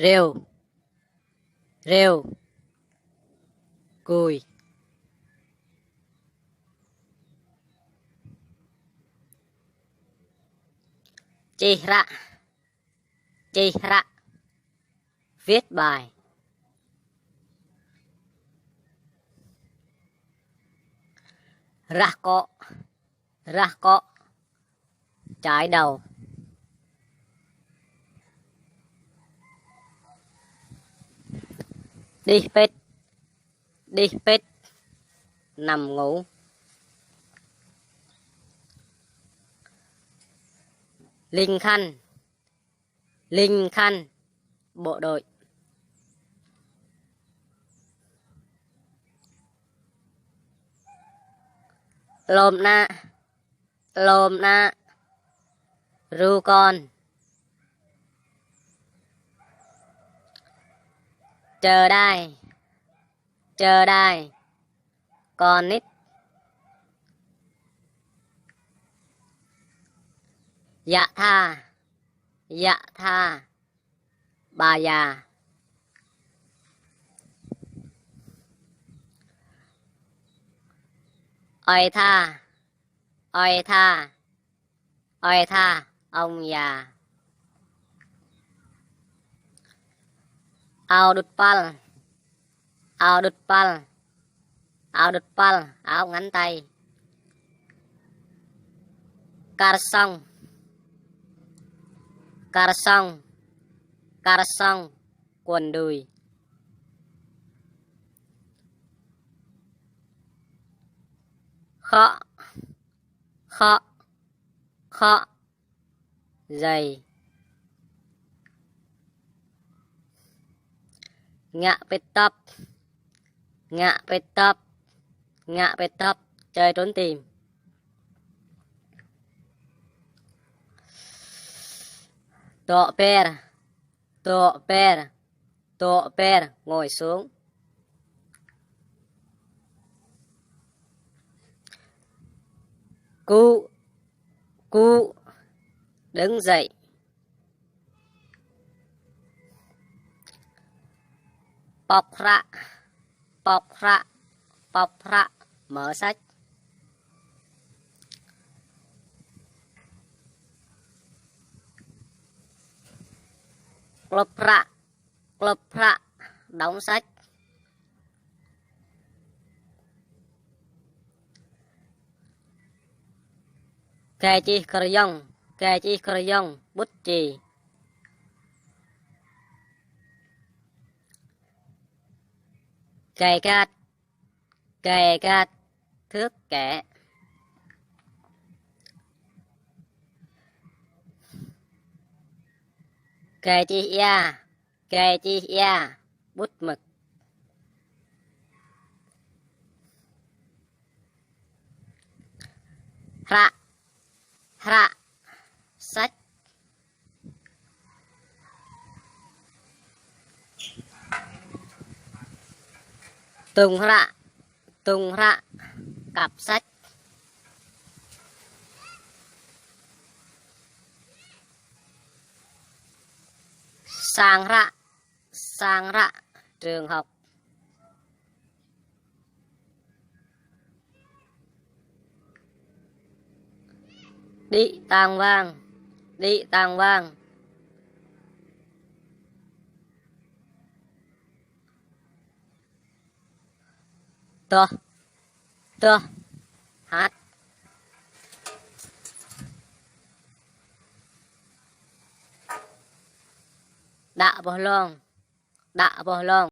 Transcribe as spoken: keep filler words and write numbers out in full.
Rêu. Rêu. Gùi. Čih hră. Čih hră. Viết bài. Rah kŏ. Rah kŏ. Chải đầu. Đih pĭt. Đih pĭt. Nằm ngủ. Ling khăn. Ling khăn. Bộ đội. Lŏm ană. Lŏm ană. Ru kon. Chờ đài. Chờ đài. Kon nít. Yă tha. Yă tha. Bà già. Ơi tha. Ơi tha. Ơi tha. Ông già. Ao đut păl. Ao đut păl. Ao đut păl, áo ngắn tay. Kar song. Kar song. Kar song, quần đùi. Khŏ. Khŏ. Khŏ. Giày. Ngă pĭt tŏp. Ngă pĭt tŏp. Ngă pĭt tŏp. Chơi trốn tìm. Dŏ ber. Dŏ ber. Dŏ ber, ngồi xuống. Kŭ. Kŭ. Đứng dậy. Pŏk hră. Pŏk hră. Pŏk hră. Mở sách. Klŭp hră. Klŭp hră. Đóng sách. Gai čih krayong. Gai čih krayong. Bút chì. Gai gat. Gai gat. Thước kẻ. Gai čih ia. Gai čih ia. Bút mực. Hră. Hră. Sách. Tŭng hră. Tŭng hră. Cặp sách. Sang hră. Sang hră. Trường học. Đĭ tang wang. Đĭ tang wang. Tŏh. Tŏh. Hăt. Đă boh lông. Đă boh lông.